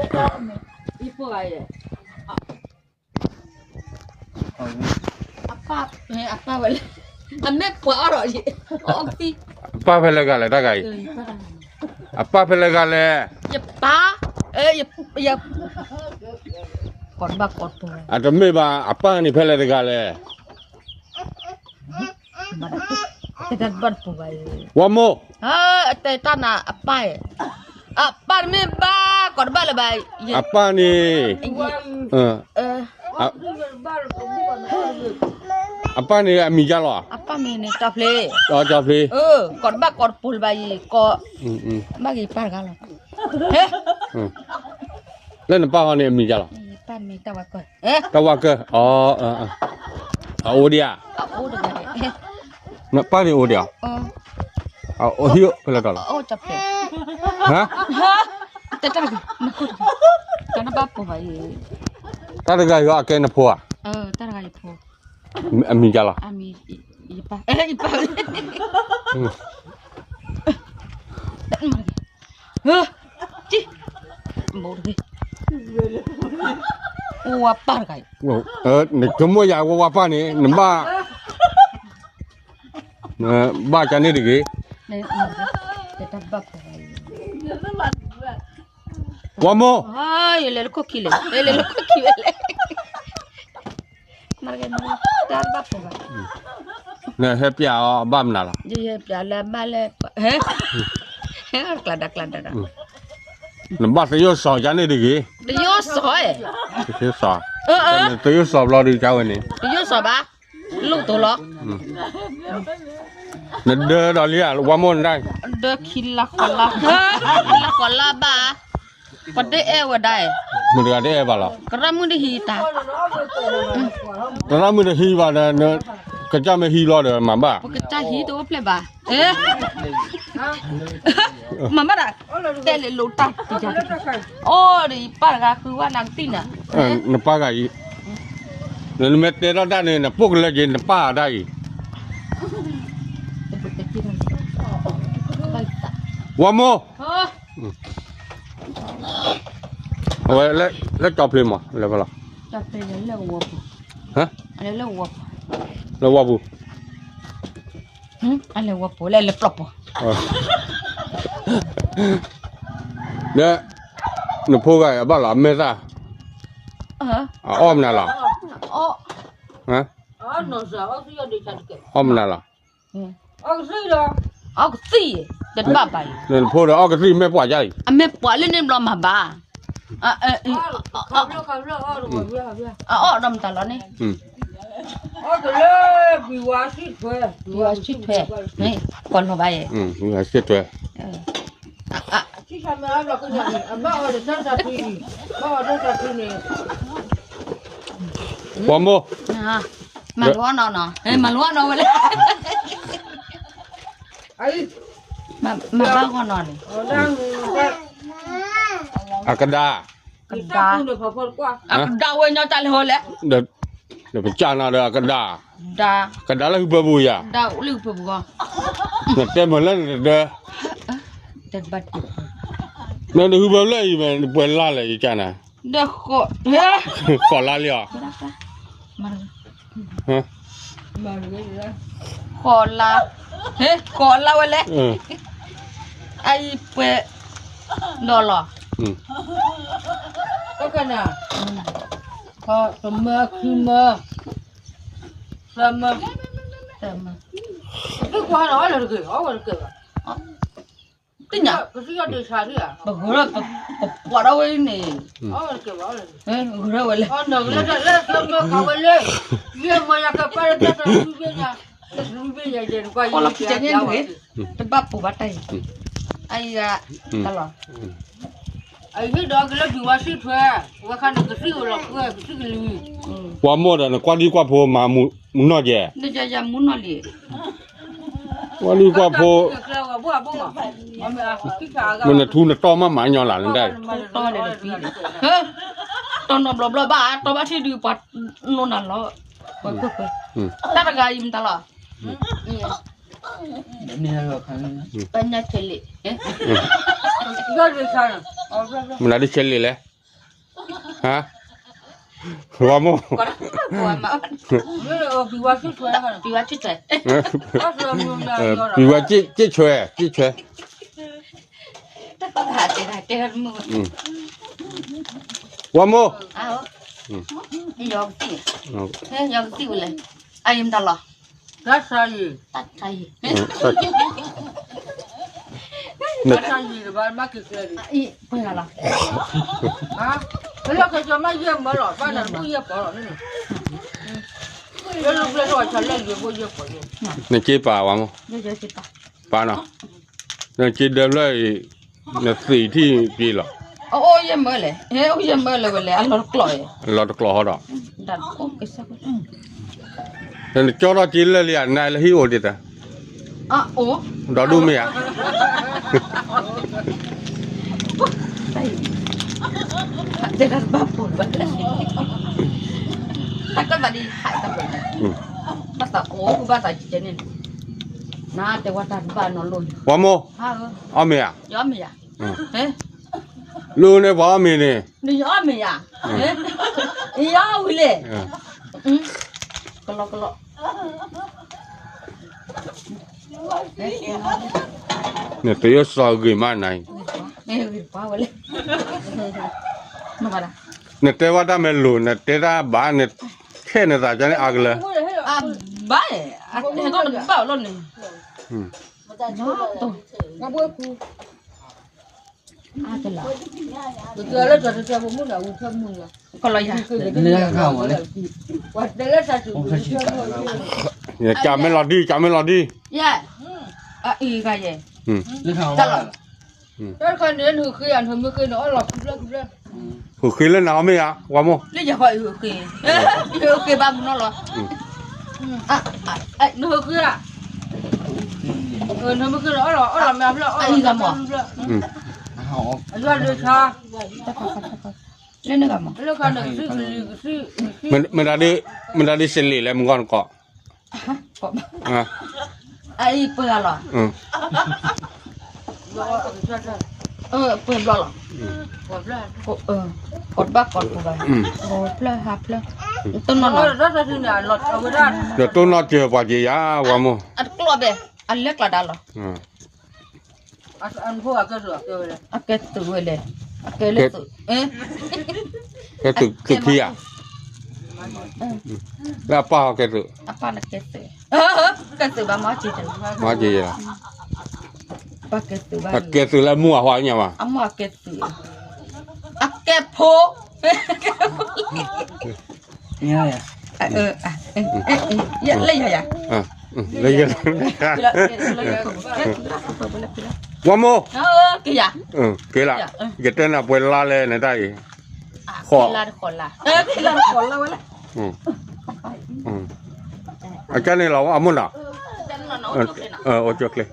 ယဖိဂၤယဲၢ်, အပၢ်, အပၢ်ဝဲလဲၣ်, အမ့ၢ်ပှၤအီၣ်ဒီးယဲၢ်, အီၣ်ကသံၣ်, အပၢ်ဖဲလဲၣ်ဂၤလဲၣ်တၢ်ဂၤအံၤ, အပၢ်ဖဲလဲၣ်ဂၤလဲၣ်, ယပၢ်, ယ, ယ, ကိးတဘၣ်ကိးတပူၤ, အတမ့ၢ်ဘၣ် အပၢ်န့ၣ်ဖဲလဲၣ်တဂၤလဲၣ် တဘၣ်တပူၤဘၣ်, ဝါမိၢ်, အတဲတၢ်နၤအပၢ်, အပၢ်တမ့ၢ်ဘၣ် ကိးတဘၣ်လၢၤဘၣ်, အပၢ်န့ၣ်, အပၢ်န့ၣ်အမံၤဒ်လဲၣ်, အပၢ်မံၤန့ၣ်ကၠီဖျ့, ကၠီဖျ့, ကိးတဘၣ်ကိးတပူၤလၢၤဘၣ်အံၤ, ကိး, ဘၣ်ဂ့ၤပၢ်တဂၤလီၤ, လၢနပၢ်ဟီန့ၣ်အမံၤဒ်လဲၣ်, တၢ်ဝါကၢၢ်, အအိၣ်ဒံးဧါ, နပၢ်န့ၣ်အိၣ်ဒံးဧါ, ဟံၣ်ဖဲလဲၣ်တၢ်လီၤ, တၢ်တဂၤအံၤအကဲနဖိဧါ, အမံၤဒ်လဲၣ်, အိၣ်ဝဲပၢ်တဂၤအံၤ, နကမိၣ်ယၤဝဲဝါပၢ်န့ၣ် နဘၣ်, ဘၣ်ကန့ၣ်တဂ့ၤ, ဝါမိၢ်, ယလဲၤလၢခိၣ်ခံလဲၣ်, ယလဲၤလၢခိၣ်ခံဝဲလဲၣ်, တၢ်တဘၣ်ဖိဘၣ်, နဟဲပျးအီၤအဘၣ်မနုၤလီၤ, ယဟဲပျးလၢအဘၣ်လဲၣ်, ကျါဒၣ်ကျါဒၣ်, နဘၣ်သယိၣ်စီၤကန့ၣ်တဂ့ၤ, သယိၣ်စီၤ, သယိၣ်စီၤ, သယိၣ်စီၤဘျီဒုးကဝဲန့ၣ်, သယိၣ်စီၤဘၣ်, လိၣ်သိးလီၤ, နဒၢဒီးလံဧါ ဝါမိၢ်နဒၣ်, ဒၢခံလါဃီလါ, ခံလါဃီလါဘၣ်, ပှၤတအဲၣ်ဝဲဒၣ်, မုၢ်တဂၤတအဲၣ်ဘၣ်လီၤ, ကရၢမုၢ်တဟံးတၢ်, ကရၢမုၢ်တဟံးဘၣ်ဒီး, ကစၢ်မ့ၢ်ဟံးလီၤဒီးမၤဘၣ်, ပကစၢ်ဟံးတအိၣ်ဖျဲၣ်ဘၣ်, မၤဘၣ်ဒၣ်, တဲလၢလိၣ်တၢ်, အိၣ်ဒီးယပၢ်တဂၤဃုဝဲနၤကသံၣ်နၤ, နပၢ်ဂၤအံၤ, နမ့ၢ်တဲထီၣ်တၢ်န့ၣ် နပိာ်ကလၢက့ၤနပၢ်တၢ်အံၤ, ဝါမိၢ်, အဝဲလၢကၠီဖျ့မး လဲၤဖဲလဲၣ်, လၢဝီပူၤ, လၢဝီပူၤ, လၢဝီပူၤ, လၢ, နဖိဂၤအံၤအဘၣ်လီၤ အမဲာ်သၣ်, အအီၣ်မနုၤလီၤ, အီၣ်မနုၤလီၤ, အီၣ်ကသံၣ်, တဘၣ်ဘၣ်အံၤ, နဖိဒီးအီၣ်ကသံၣ် မဲာ်ပှၤယါအံၤ, အမဲာ်ပှၤလၢန့ၣ်ဘျီမၤဘၣ်, အအီၣ်ဒီးမတၤလီၤန့ၣ်, အီၣ်ကလၢ, ဘံဝါဆံၣ်ထွဲ, ကွၢ်လီၤဘၣ်ယဲၢ်, ဘံဝါဆံၣ်ထွဲ, ပှၤမိၢ်, မၤလိအီၣ်နီၤနီၤ, မၤလိအီၣ်နီၤဝဲလဲၣ်, မၤဘၣ်ဂီၢ်နီၤန့ၣ်, အကဒါ, ကဒါ, အကဒါဝဲညီတၢ်လဲၤဟိလဲၣ်, ဒီးပကၢ်နၤဒီးအကဒါ, ကဒါလၢဟုပၢပူၤယၤ, ကဒါလၢဟုပၢပူၤဂီၢ်, နတဲမၤလၢနတဒၢ, နဟုပၢလၢအံၤမ့ၢ်နပှဲၤလါလဲၣ်ယကၢ်နၤ, ဃိးလါလံဧါ, ဃိးလါ, ဃိးလါဝဲလဲၣ်, အအံၤပှဲၤ, ဒီးလီၤ, တမၢခံမၢ, သၢမၢ, သၢမၢ, သ့ၣ်ညါ, ပဂုၤထီၣ်, ပပှၤထီၣ်ဝဲန့ၣ်, ဂုၤထီၣ်ဝဲလဲၣ်, လၢမၢယၤကပၢ်လၢတၢ်တၢ်ဘ့ၣ်ညါ, တၢ်တၢ်ဘ့ၣ်ညါယဲၢ်နကွၢ်ယဲၢ်ကဲတဘၣ်ပူၤဘၣ်တၢ်အံၤ, အံၤဂၤ, တၢ်လီၤ, အံၤဟ့ၣ်ဒီးကလၢဘံဝါဆံၣ်ထွဲ, ဝဲခါန့ၣ်ကသံၣ်အိၣ်လီၤကွဲကသံၣ်ကလံၤ, ပှၤမိၢ်ဒီးနကွၢ်ဒံကွၢ်ဖိမၤမူနီၢ်ကဲ, နယယမူနီၢ်လံ, ကွၢ်ဒံကွၢ်ဖိ, မ့ၢ်နထူနတီၢ်မးမးညီလၢနဒၣ်, တီၢ်နီၢ်ဘျီဘျီဘၣ်, တီၢ်ဘၣ်ထံၣ်ဒုးပှၤလိနၤလီၤ, တၢ်တဂၤအံၤမတၤလီၤ, ပညါဆဲးလံ, မနုၤဒ်ဆဲးလံလဲၣ် ဟါ, ဝါမိၢ်, ပံဝါဆံၣ်ထွဲ, ပံဝါဆံၣ်ထွဲ, ဝါမိၢ်, ယကသံၣ်ဝဲလဲၣ်, အယံၤမတၤလီၤ, တၢ်ဆါယံၤ, တၢ်ဆါယံၤ, တၢ်ဆါယံၤတဘၣ်ဘၣ်က့ၤကျဲဒံး, ပှဲၤလီၤ, လၢလီၢ်ခဲကၠီမ့ၢ်ယဲၢ်မၢလီၤ ဘၣ်နၤတဘူၣ်ယဲၢ်ပီၤလီၤန့ၣ်, လၢလၢပျဲၢ်ထီၣ်ဝဲဆၢလၢယဲၢ်ဘိယဲၢ်ပီၤယဲၢ်, နက့ပာ်ဝါမိၢ်, ပာ်နီၤ, နက့ဒၢဖျၢၣ်အံၤ, နသံးထံၣ်ပှဲၤလီၤ, အအိၣ်ယဲၢ်မၢလဲၣ်, အိၣ်ယဲၢ်မၢလၢဝဲလဲၣ် အလီၤတကျိး, လီၤတကျိးဟီဒီး, နကၠီထီၣ်က့လၢာ်လံဧါ နလၢဟံၣ်အိၣ်ဒံးတၢ်, အိၣ်, ဒီဒူၣ်မ့ၢ်ဧါ, တၢ်ကဘၣ်ပူၤဘၣ်, တၢ်ကဘၣ်ဒ်ဟဲတၢ်ပူၤ, ဘၣ်သးအိၣ်ကဘၣ်သးကဲန့ၣ်, နတဲဝဲတၢ်တဘၣ်နီၢ်လိၣ်, ဝါမိၢ်, အီၣ်မ့ၤဧါ, ယအီၣ်မ့ၤယၤ, လၢန့ၣ်ပှၤအီၣ်မ့ၤန့ၣ်, နယအီၣ်မ့ၤယၤ, ယအီၣ်ဝံၤလဲၣ်, ကလီကလီ, နတယိၣ်စီၤဂ့ၤမးနၤအံၤ, နတဲဝဲတၢ်မဲာ်လိၤ နတဲတၢ်ဘၣ် နခဲနသးကန့ၣ်အါကလၢာ်, ဘၣ်, အတၢ်တဘၣ်လီၤန့ၣ်, ကလီယၤ, ကၢ်မဲာ်လီၤဒံး ကၢ်မဲာ်လီၤဒံး, ယဲ, အအံၤဂၤယဲ, တၢ်တခါန့ၣ် နဃ့ယၤ နမ့ၢ်ဃ့န့ၣ် အီၣ်လီၤခုဖျၢၣ်ခုဖျၢၣ်, ဃ့လၢနၤအီၣ်မ့ၢ်ဧါ ဝါမိၢ်, လၢယဃ့, ယဃ့ဘၣ်မုၢ်နီၢ်လီၤ, နဃ့ဧါ, နမ့ၢ်ဃ့န့ၣ် အီၣ်လီၤ အီၣ်လီၤမ့ၢ်ဖျၢၣ်အီၣ်လီၤ, အယွၤဒုးဆါ, လၢနဂၤမး, မတၤဒ်စလ့ၣ်လဲၣ် မုၢ်ဂီၢ်နကီး, အံၤပှဲၤလီၤ, ပှဲၤဘျီလီၤ, ကိးတဘၣ်ကိးတပူၤဘၣ်, ဖျၢၣ်ဟးဖျၢၣ်, တိၢ်နီၢ်နီၤ, ဒီးတိၢ်နီၢ်စၢၤပှၤက့ၤယၤ ဝါမိၢ်, အတကျိးဘဲ, အလဲၤကျးဒါလီၤ, အကဲသုးဝဲလဲၣ်, အကဲလၢသုး, ကဲသုးခံဧါ, လၢအပၢ်ဟီကဲသုး, အပၢ်နကဲသုး, ကဲသုးဘၣ်မၤက့ၤ, မၤက့ၤ, ပၢ်ကဲသုးဘၣ်, အကဲသုးလၢအမိၢ်အဟီညါဘၣ်, အမိၢ်အကဲသုး, အကဲဖိ လၢယၤယၤ, ဝါမိၢ်, က့ၤလၢ, ယတဲနၤပှဲၤလါလဲၣ်နတၢ်အံၤ, ဃိးလါ, ဃိးလါဝဲလဲၣ်, အကန့ၣ်လီၤ အမိၢ်နီၤ, အိၣ်ကၠိကျဲ